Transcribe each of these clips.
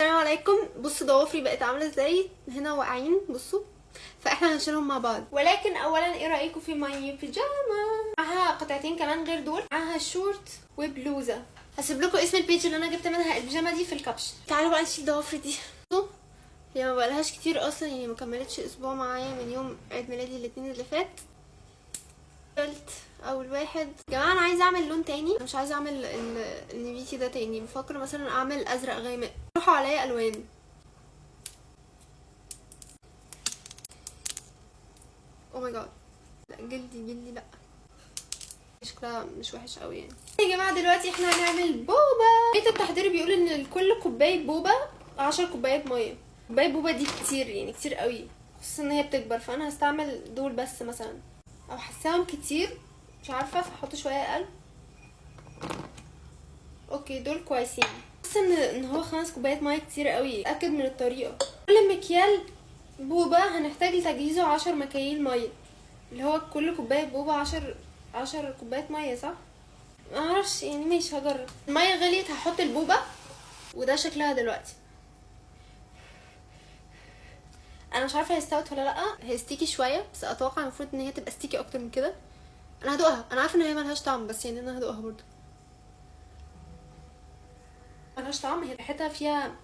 السلام عليكم. بصوا ضوافري بقت عامله ازاي هنا واقعين، بصوا، فاحنا هنشيلهم مع بعض. ولكن اولا ايه رايكم في my بيجاما؟ معاها قطعتين كمان غير دول، معاها شورت وبلوزه. هسيب لكم اسم ال page اللي انا جبت منها البيجاما دي في ال caption. تعالوا بقى نشيل ضوافري دي. هي ما بقالهاش كتير اصلا، يعني ما كملتش اسبوع معايا من يوم عيد ميلادي الاثنين اللي فات. قلت اول واحد يا جماعة انا عايزه اعمل لون تاني، مش عايزه اعمل النبيتي ده تاني. بفكر مثلا اعمل ازرق غامق. روحوا عليا الوان. oh my god، لا جلدي جلدي، لا شكلها مش وحش قوي يعني. يا جماعة دلوقتي احنا هنعمل بوبا. بيت التحضير بيقول ان لكل كوباية بوبا 10 كوبايات مية. كوباية بوبا دي كتير يعني، كتير قوي، خصوصا ان هي بتكبر. فانا هستعمل دول بس مثلا، او حاساهم كتير مش عارفه، فاحط شوية اقل. okay دول كويسين. حاسه ان هو 5 كوبايات مية كتير قوي. اتاكد من الطريقة. كل مكيال بوبا هنحتاج لتجهيزه 10 مكاييل مية، اللي هو كل كوباية بوبا 10 كوبايات مية، صح؟ ما اعرفش يعني، ماشي هجرب. المية غليت، هحط البوبا، وده شكلها دلوقتي. انا مش عارفه هي استوت ولا لا، هي sticky شوية، بس اتوقع المفروض ان هي تبقى sticky اكتر من كده. انا هدوقها، انا عارفه ان هي ملهاش طعم، بس يعني انا هدوقها برضو. ملهاش طعم، هي ريحتها فيها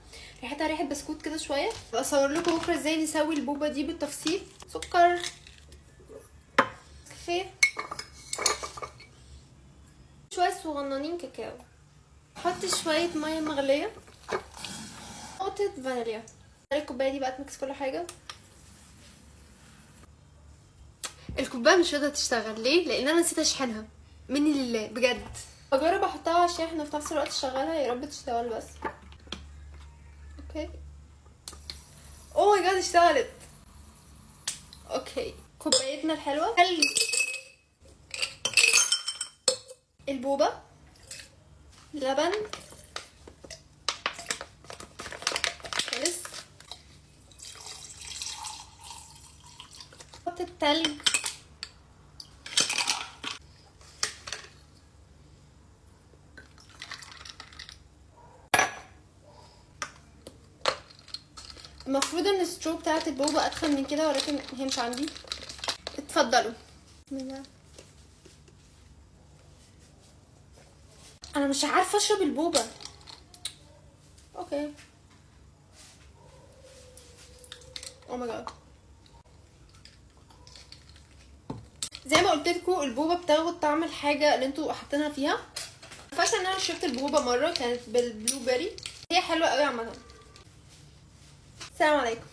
ريحتها ريحه بسكوت كده شوية. اصور لكم بكره ازاي نسوي البوبا دي بالتفصيل. سكر، كافيه، شوية صغننين كاكاو، حط شوية مية مغليه، نقطة فانيليا. الكوباية دي بقى ت mix كل حاجة. الكوباية مش راضية تشتغل ليه؟ لان انا نسيت اشحنها، مني لله بجد. بجرب احطها على الشاحن وفي نفس الوقت اشغلها، يا رب تشتغل بس. okay، oh my god اشتغلت. okay كوبايتنا الحلوة، البوبا، لبن، خلص، حط التلج، المفروض ان ال straw بتاعت البوبا اتخن من كده، ولكن هي مش عندي. اتفضلوا. بسم الله. انا مش عارفه اشرب البوبا. okay، oh my god، زي ما قلت لكم البوبا بتاخد طعم الحاجة اللي انتوا حاطينها فيها. فاكره ان انا شربت البوبا مرة كانت بال blueberry، هي حلوة قوي عامة. السلام عليكم.